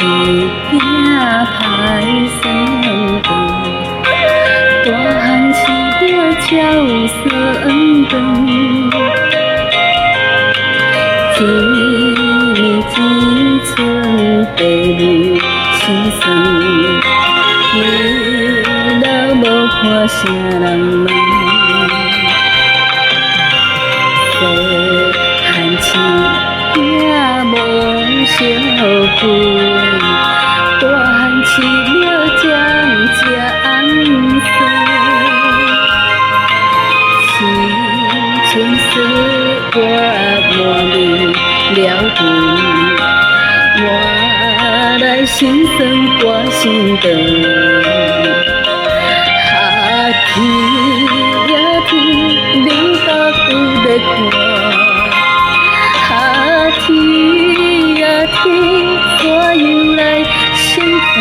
囝歹算账，大漢飼命才有算長。一暝一寸白母心酸，年老無看啥人問。細漢飼囝無相陪，大漢飼命才算。青春歲月滿面了痕，換來心酸掛心腸。啊天呀天，你敢有咧看？啊天呀天，怎樣來審判？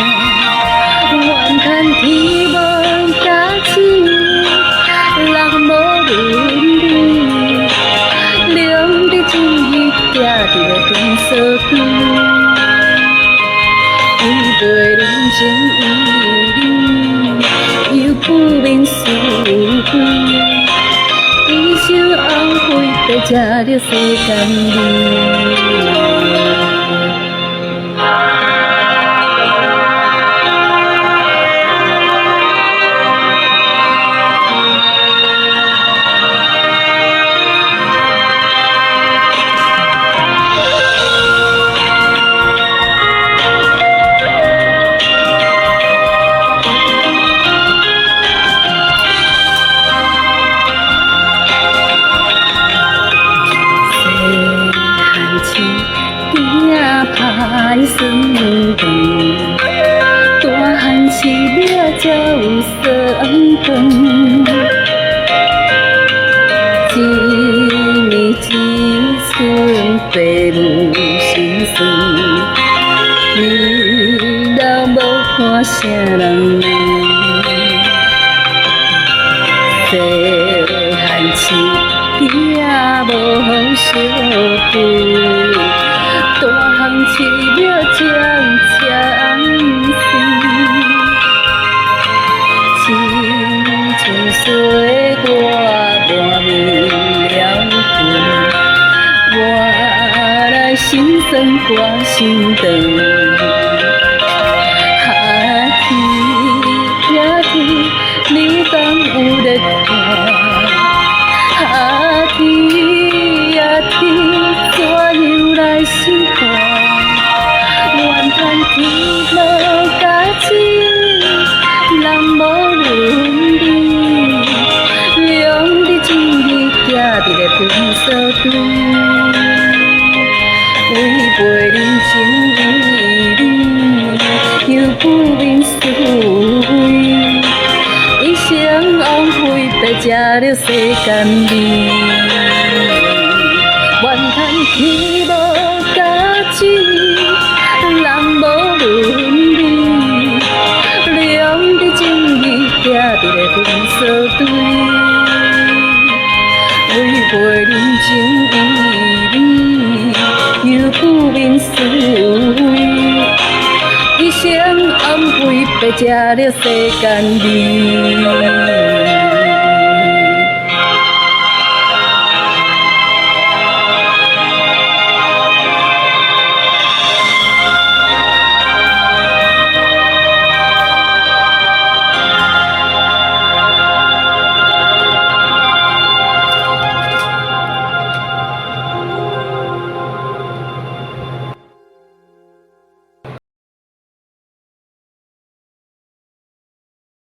怨嘆天無價值，人無倫理，量的正義徛佇咧糞趖堆，違背人情義理，又不明是非，一生後悔白食著世間味。細漢飼囝歹算賬，大漢飼命才有算長。一暝一寸爸母心酸，年老無看啥人問。細漢飼囝無相陪，大漢飼命才算。青春歲月滿面了痕，換來心酸掛心腸。啊天呀天，你敢有咧看？啊天呀天，怎樣來審判？怨嘆天無價值，人無倫理，量的正義徛佇咧糞趖堆，違背人情義理，又不明是非，一生枉費白食著世間味。怨嘆天無價值，人無倫理，量的正義徛佇咧糞趖堆，違背人情義理，又不明是非，一生枉費白食著世間味。